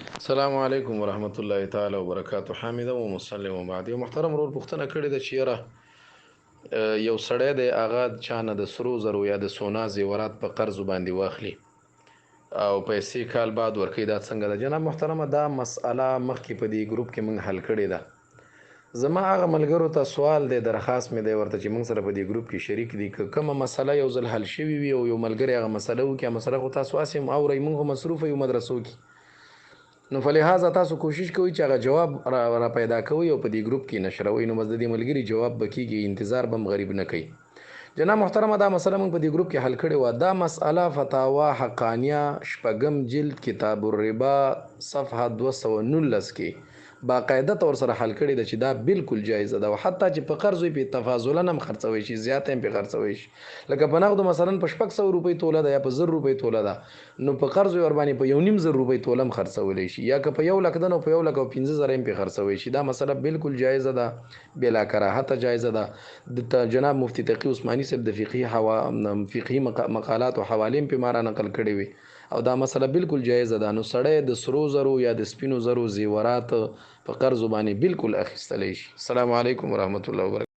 السلام علیکم ورحمت الله تعالی وبرکاته. حامد او مسلم وبعد، یو محترم ورور پوښتنه کړې ده چې یاره یو سړی دی، هغه چا نه د سرو زرو یا د سونا زیورات په قرض باندې واخلي او پیسې کال بعد ورکوي، دا څنګه ده؟ جناب محترمه، دا مسئله مخکې په دې ګروپ کې موږ حل کړې ده. زما هغه ملګرو ته سوال دی، درخواست مې دی ورته چې موږ سره په دې ګروپ کې شریک دي، که کومه مسئله یو ځل حل شوي وي او یو ملګری هغه مسئله وکړي، هغه مسئله خو تاسو هسې هم اورئ، موږ خو مصروفه یو مدرسو کې، نو فلهذا تاسو کوشش کوئ چې هغه جواب را پیدا کوئ او په دې ګروپ کې نشروئ، نو بس د دې ملګري جواب به کېږي، انتظار به هم غریب نه کوي. جناب محترمه، دا مسئله موږ په دې ګروپ کې حل کړې وه. دا مسئله فتاوا حقانیه شپږم جلد کتاب الربا صفحه 219 کې باقاعده طور سره حل کړې ده چې دا بالکل جایزه ده، او حتی چې په قرض وي په تفاضلا هم خرڅوي شي، زیات هم په خرڅوي شي. لکه په نقدو مثلا په 600 روپۍ توله ده یا په 1000 روپۍ توله ده، نو په قرض ور باندې په 1500 روپۍ توله هم خرڅولی شي، یا که په 1 لک ده نو په 1,05,000 هم په خرڅوي شي. دا مسله بالکل جایزه ده، بلا کراهت جایزه ده. د جناب مفتی تقی عثماني صاحب د فقهي مقالات او حوالې هم په مارا نقل کړې وي او دا مسله بالکل جایزه ده. نو سړی د سرو زرو یا د سپینو زرو زیورات په قرض باندې بالکل اخیستلی شي. السلام علیکم ورحمت الله وبرکاته.